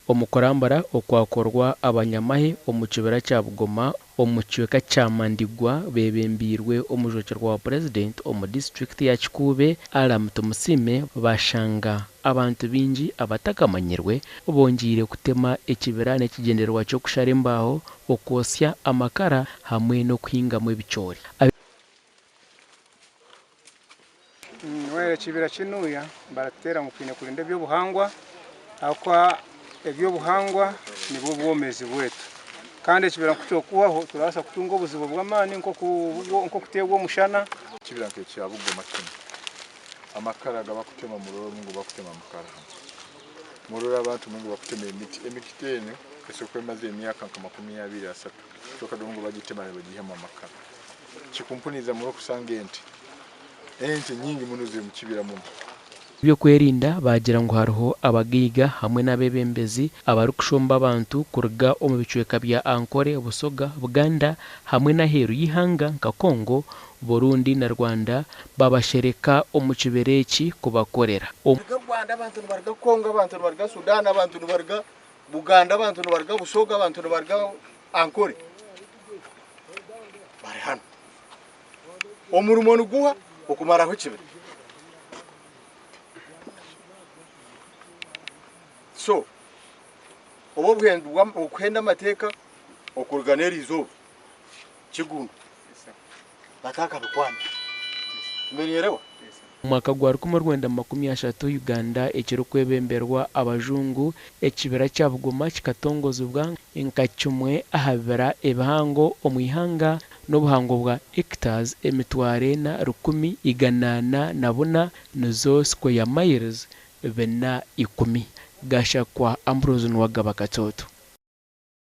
Omu kurambura okwakorwa abanyamahe omu kibira kya Bugoma omu kicweka kya Mandigwa bebembiirwe omujwekyerwa wa Purezidenti omu disiturikiti ya Kikuube, Alam Tumusiime bashanga abantu baingi abatakamanyirwe bongyeire kutema ekibira n'ekigyendererwa ky'okushara embaaho, okwotsya amakara hamwe n'okuhingamu ebicoori. Ekibira kinuya baratuteera ngu twine kurinda eby'obuhangwa ahabw'okuba eby'obuhangwa nibwo bwomeezi bwaitu. Kandi ekibira ku kirikuhwaho turabaasa kutunga obuzibu bw'amaani nk'okuteerwa omushana. Ekibira nk'ekya Bugoma kinu amakara agabakutema murore obu ngu bakutema amakara hanu. Murore abantu ngu bakutema emiti, emiti enu esobora kuba emazire emyaka nka 20, 30 kyonka dora ngu bagitema nibagiihamu amakara. Kikumpuniiriza muno kusanga ente, ente nyingi muno ziri mukibira muno. Eby'okwerinda baagira ngu hariho abagaiga hamwe n'abeebembezi abarikushomba abantu kuruga omu bicweka bya Ankole, Busoga, Buganda hamwe n'aheeru y'eihanga nka Congo, Burundi na Rwanda babashereka omu kibira eki kubakorera. Nibaruga Rwanda, abantu nibaruga Congo, abantu nibaruga Sudan, abantu nibaruga Buganda, abantu nibaruga Busoga, abantu nibaruga Ankole bari hanu. Omurimo niguha okumaraho ekibira. So obu okuhenda amateeka okuruga n'eri izooba Kiggundu batakabikwata. Nimureeba? Omu mwaka gwa 1930 Uganda ekirikwebemberwa abajungu, ekibira kya Bugoma kikatongozibwa nka kimwe aha bibira ebihango omu ihanga n'obuhango bwa hectares 4,404 nizo square miles 410. Gashakwa Ambrose Nuwagaba Katooto.